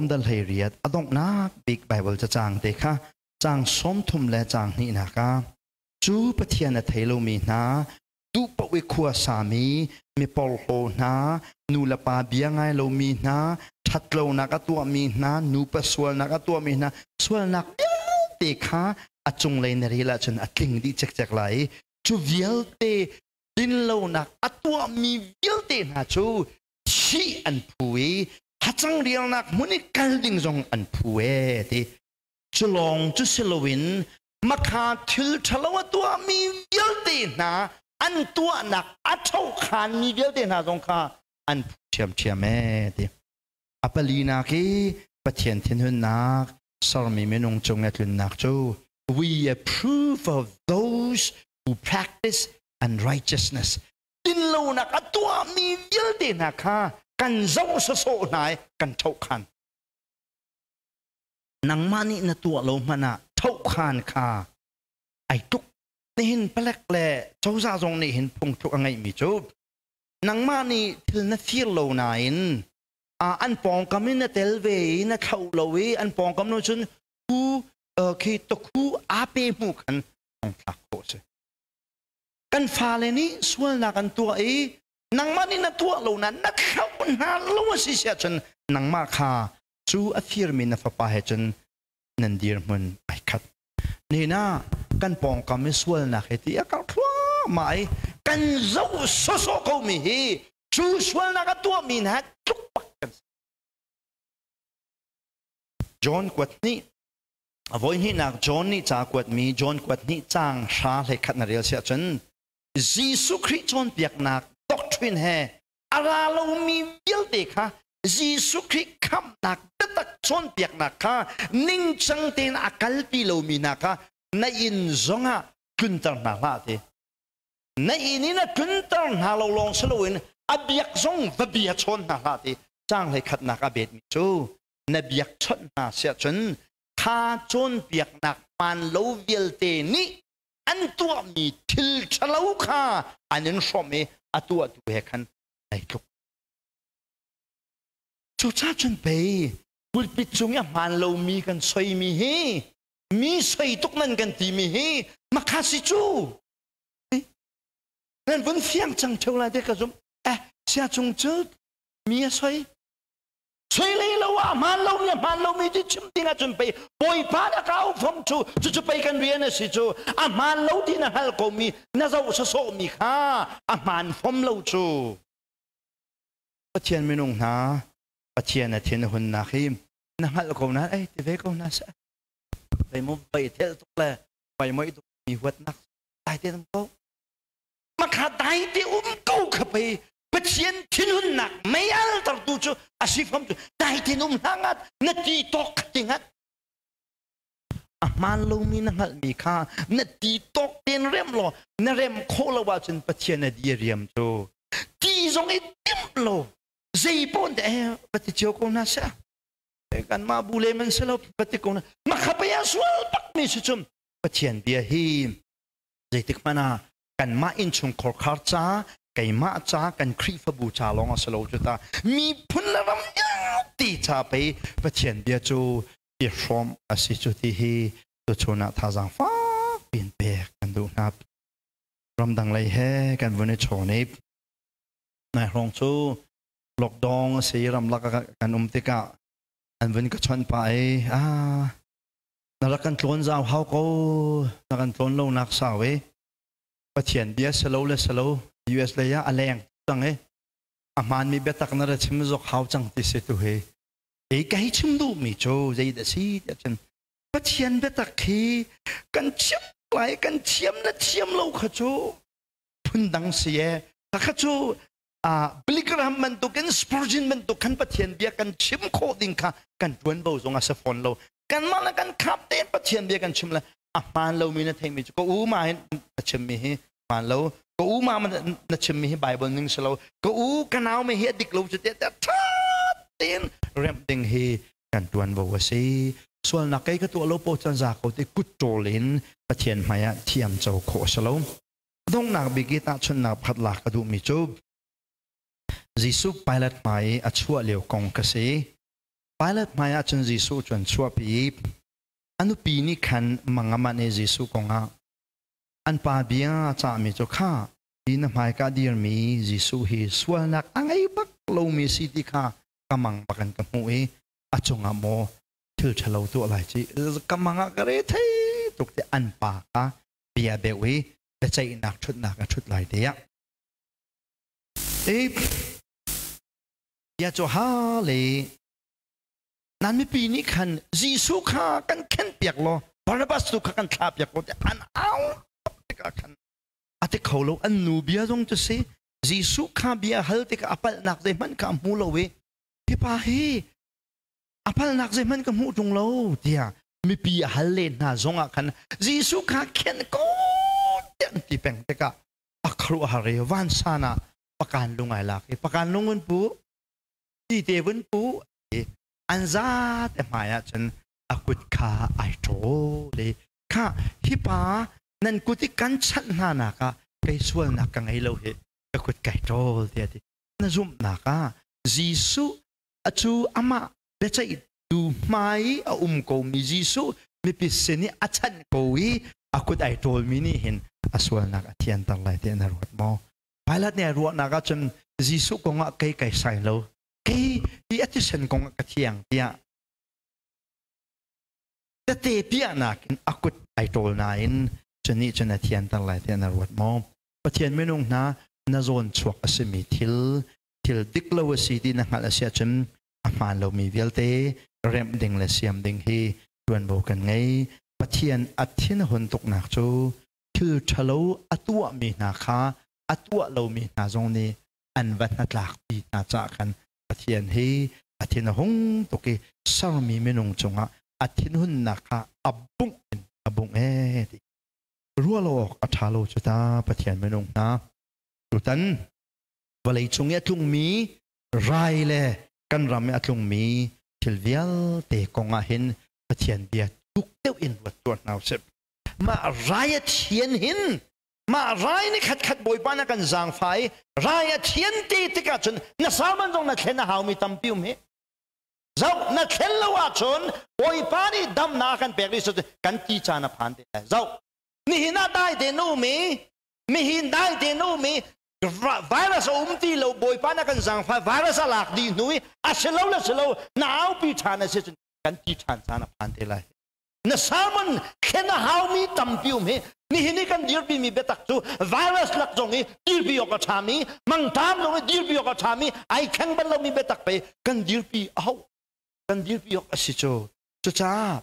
Rom dal 18 a donghnak bik Bible cacang te kha caang 30 le caang hnihnak ah cu Pathian a thei lomi hna duh paoh i khua sami mi porhlaw hna nu le pa bia ngai lomi hna ṭhatlonak a tuahmi hna nupa sualnak a tuahmi hna sualnak vialte kha a cunglei na rel ahcun a tling dih cikcek lai i cu vialte dinlonak a tuahmi vialte hna cu thih an phu i hacang rialnak hmun i kal ding zong an phu e ti. Cu lawng cu si loin makha thil ṭhalo a tuahmi vialte hna an tuahnak a ṭhokhanmi vialte hna zong kha an phu ṭhiamṭhiam e ti. A palinak i Pathian thinhunnak sermi minung cung i tlunnak cu we approve of those who practice unrighteousness. Dinlonak a tuahmi vialte hna kha kan zoh sawsawh hna i kan ṭhohkhan. Nangmah nih na tuah lo hmanh ah ṭhohkhan kha ai tuk. Nihin palek le cozah zong nih hin phungthluk a ngeihmi cu nangmah nih thil na fir lo nain an pawngkam in na tel ve i na thloh lo i an pawngkam no cun khu khi tokhu aa pe hmu khan thong thlak khawh si. Kan fale nih sualnak an tuah i nangmah nih na tuah lo nain na thloh hna lo a si siah cun nangmah kha cu a firmi na fapa he cun nan dirhmun ai khat. Nihin ah kan pawngkam i sualnak he ti a karh thluahmah i kan zoh sawsawh komi hi cu sualnak a tuahmi hna tluk bak kan si. John kuat hnih a voi hnihnak John nih ca kuatmi John kuat hnih caang hra hlei khat na rel siah cun Jesuh Khrih cawnpiaknak doctrine he a ra lomi vialte kha Jesuh Khrih khamhnak biatak cawnpiaknak kha ningcang tein a kalpi lomi hna kha na inn zongah tlunter hna hlah ti. Na inn in a tlunter hna lo lawng si loin a biak zong va bia chawn hna hlah ti. Caang hlei khatnak a betmi cu na biak chawnh hna siah cun kha cawnpiaknak hmaan lo vialte nih an tuahmi thil ṭhalo kha an in hrawmh i a tuahtu he khan ai tluk. Cucaah cun pei pulpit cung i a hmaan lomi kan soimi hi mi soi tuk nan kan timi hi makha si cu. Nan vun fiang cang ṭheo lai te ka zumh. Eh, sia cung cu mi a soi. Soi lei lo ah hmaan lomi a hmaan lomi ti chim ding ahcun pei Bawipa na ka au fom cu cucu pei kan rian a si cu. A hmaan lo ti na hngal komi na zoh sawsawhmi kha a hmaan fom lo cu. Pathian minung hna Pathian a thin a hunnak hi na hngalh ko na ei ti ve ko na seh. Vai mo vai thel tuk le vai moi tuk mi huatnak dai te um ko. Makha dai te um ko kha pei Pathian thinhunnak mei al tartu cu a si fam cu dai tin um hna ngat na ti tawk kha ti ngat. A hmaan lomi na hngalhmi kha na ti tawk tein rem law na rem khawh lo ahcun Pathian a diriam cu ti zong i timh lo zei pawn te va ti cio ko hna seh kanmah bu le man si lo va ti ko hna makha pei ah sual bak mi si cum Pathian bia hi zeitik hmanh ah kanmah innchung khorkhar ca keimah ca kan Khrihfabu ca lawng a si lo cu ta miphun le ram vialte ca pei Pathian bia cu i hrawm a si cu ti hi tuchun ah thazaang fak piin pek kan duh hna. Ramdang lei he kan vun i chawn i nai hrawng cu lockdown a si ramlak ah kan um tikah an vun ka chawnh pah i ah na rak kan tlawn zau hau ko na kan tlawn lo nak sau i Pathian bia selo le selo US lei ah a leng cang i a hmaanmi biatak na ra chim zok hau cang ti si tu hi Kei ka hei chim duhmi cu zeidah a si tiah cun Pathian biatak hi kan thiam lai kan thiam na thiam lo kha cu phundang si e kha cu Billy Graham bantukin Spurgeon bantuk khan Pathian bia kan chim khawh ding kha kan ṭuanvo zong a si fawn lo kanmah le kan khap tein Pathian bia kan chim le a hmaan lomi na theihmi cu ka u ma hin na chimmi hi hmaan lo ka u ma na chimmi hi Bible ning si lo ka u ka nau mi hi a dik lo cu tiah tiah ṭha tein remh ding hi kan ṭuanvo a si sualnak kei ka tuah lo po chan za ko ti kut ṭawl in Pathian hmai ah thiam co khawh a si lo donghnak bik i tahchunhnak pakhat lak ka duhmi cu Jesuh Pilate hmai i a chuah lio kong ka si. Pilate hmaiah cun Jesuh cu an chuahpi i a nupi nih khan mang a manh i Jesuh kongah an pa bia a cahmi cu kha hi na hmaika dirmi Jesuh hi sualnak a ngei bak lomi si ti kha ka mang bak in ka hmuh i a cungah maw thil ṭhalo tuah lai ci ka mang ah ka re thei tuk ti an pa kha bia beuh i biaceihnak ṭhutnak a ṭhut lai tiah i bia cu ha le nan mipi nih khan Jesuh kha kan khenpiak law Barnabas tu kha kan thlahpiak law tiah an au tikah khan a ti kho lo. An nu bia zong cu si Jesuh kha bia hal tikah a palhnak zeihmanh kha a hmu lo i hi pa hi a palhnak zeihmanh ka hmuh ṭung lo tiah mipi a hal len hna zongah khan Jesuh kha khenh ko tiah an ti peng tikah a khuaruahhar i vansan ah pakan lung ai lak i pakan lung vun pu ti te vun pu i an zate hmai ah cun a kut kha ai ṭawl i kha hi pa nan kut i kan chanh hna nak ah kei sualnak ka ngei lo hi ka kut kai ṭawl tiah ti. Na zumhnak ah Jesuh acu amah biaceihtu hmai i a um komi Jesuh mipi sin i a chanh ko i a kut ai ṭawlmi nih hin a sualnak a thianter lai tiah na ruat maw? Pilate nih a ruahnak ahcun Jesuh kongah kei kai sai lo, kei hi a thisen kongah ka thiang tiah tete piahnak in a kut ai ṭawl nain cu nih cun a thianter lai tiah na ruat maw? Pathian minung hna, na zawn chuak a simi thil, thil dik lo a si ti na hngalh a si ahcun a hmaan lomi vialte remh ding le siam ding hi ṭuanvo kan ngei. Pathian a thin a hun tuknak cu thil ṭhalo a tuahmi hna kha a tuah lomi hna zong nih an va hnatlakpi hna caah khan Pathian hi a thin a hung tuk i sermi minung cungah a thinhunnak kha a bungh in a bungh ee ti. Ruah lo awk a ṭha lo cu ta Pathian minung hna. Tutan vawlei cung i a tlungmi rai le kan ram i a tlungmi thil vialte kong ah hin Pathian bia tuk deuh in ruat tuah hna usih. Mah rai a thian hin mah rai ni khat khat Bawipa na kan zaangfah i rai a thian te tikah cun na sermon zong na thlen a haumi tampi um hi. Zoh na thlen lo ahcun Bawipa nih damnak kan pek rih kan ti caan a phan te lai. Zoh nihin ah dai te na um i mihin dai te na um i virus a um ti lo Bawipa na kan zaangfah virus a lak dih hnu i a si lo le si lo na aupi ṭhan a si cun kan ti ṭhan caan a phan te lai. Na sermon thlen a haumi tampi um hi nihin i kan dirpimi biatak cu virus lak zong i dirpi awk a ṭhami mangṭam zong i dirpi awk a ṭhami ai thleng bal lomi biatak pei kan dirpi a hau kan dirpi awk a si cu. Cucaah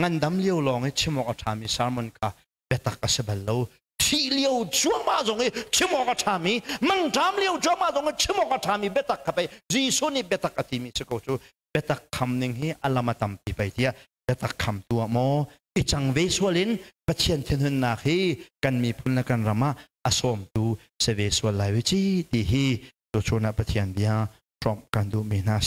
ngandam lio lawng i chim awk a ṭhami sermon kha biatak a si bal lo. Thih lio cuahmah zong i chim awk a ṭhami mangṭam lio cuahmah zong i chim awk a ṭhami biatak kha pei Jesuh nih biatak a timi si ko cu. Biatak kham ning hi a lam a tampi pei tiah biatak kham tu ah maw i cang ve sual in Pathian thinhunnak hi kan miphun le kan ram ah a sawmtu si ve sual lai ci ti hi tuchun ah Pathian bia hrawmh kan duhmi hna si.